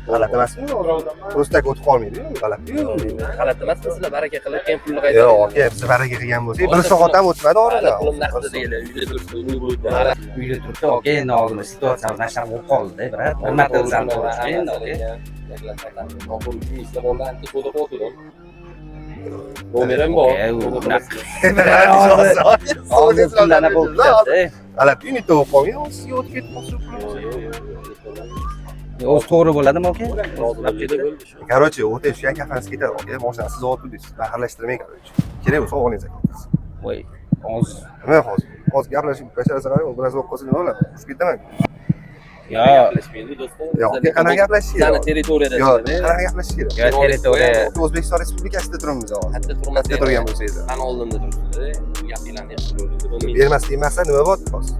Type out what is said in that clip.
G'alati emasmi? Просто так o'tib qolmaydi-yu, g'alati-yu. G'alati emasmi, sizlar baraka qilib, keyin pulni Yo'q, qaytarib. Aka, biz baraka qilgan bo'lsak, bir soat ham o'tmadi orada. Pulim naqd deganlar, uyda turibdi, uy bo'ldi. Uyda turibdi, aka, endi hozir situatsiya mana shunaqa bo'lib qoldi, брат. Bir marta o'zim ko'rishgan endi, aka. Nomerim bor. Aka, u hozir pullarni bo'lib ketadi. G'alati-yu, не bo'lib qolgan, sizga o'tib ketib qolsa pulimiz. O'zi to'g'ri bo'ladimi, aka? Короче, o'rtaga tushgan kafangiz ketadi, aka, mashinani siz olib turdingiz. Man aralashtirmang, короче. Kerak bo'lsa oling zakaz. Voy, hozir. Nima hozir? Hozir gaplashib basharasi qarang, bir narsa bo'lib qolsa nima bo'ladi? Urushib ketaman. Yo, Gaplashmaydi, do'stim. Yo'q, aka, qanaqa gaplashish Sizlarni kerak? territoriyada. Yo'q, qanaqa gaplashish kerak? Yo, territoriya. O'zbekiston Respublikasida turibmiz hozir. Qayerda turmasak, Qayerda turgan bo'lsangiz. Mani oldimda turibsizlar. Gapinglarni yaxshi ko'rdim. Bermaslik maqsad nima bor hozir?